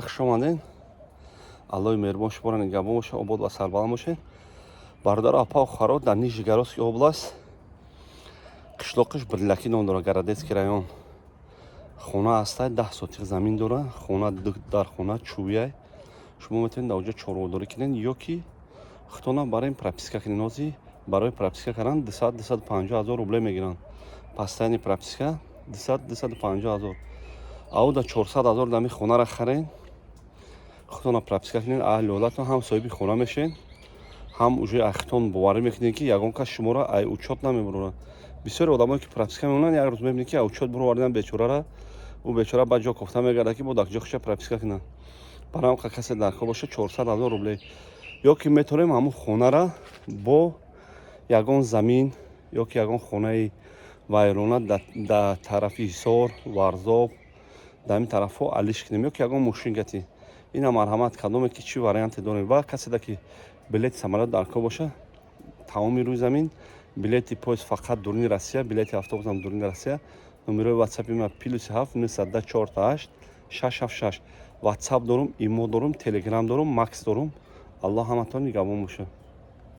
Хуш омаден. Аллои меҳрубон шуморо нигаҳбон боша, обод ва сарбаланд бошед. Бародару апа, хоҳаро, дар Нижегородский область, қишлоқиш Бриляки ном дорад, Городецкий район, хона ҳастай, 10 сотих замин дора. Хона дар хона чӯяй. Шумо метавонед дар оҷо чорводорӣ кунед ё ки худтона барои прописка кунед. Ҳозир барои прописка кардан 200-250 ҳазор рубле мегиранд. Постоянный прописка 200-250 ҳазор. Ау да 400 ҳазор дами хонара харен, худтона прописка кунед, аҳли оилатон ҳам соҳиби хона мешавед, ҳам уже ахитон боварӣ мекунед, ки ягон кас шуморо ай учёт намебурад. Бисёре одамое ки прописка мемонанд, як рӯз мебинед, ки учёт буровардан бечорара. Ӯ бечора ба ҷо кофта мегардад, ки бо дар ҷо хуша прописка кунад. Барои ҳам касе дар кор боша, 400 ҳазор рубле. Ё ки метавонем ҳамун хонара бо ягон замин ё ки ягон хонаи вайрона дар тарафи Ҳисор, Варзоб, дар ҳамин тарафҳо алиш кунем ё ки ягон мошин гатӣ. Ина, марҳамат, кадоме ки чӣ варианте дорем. Ва каседа ки билети самолёт дар кор боша, тамоми рӯи замин, билети поезд фақат дуруни Россия, билети автобусам дуруни Россия. Номерои ватсапи ма +7 904 8 6 7 6. Ватсап дорум, имо дорум, телеграм дорум, макс дорум. Аллоҳ ҳаматон нигаҳбон бошад.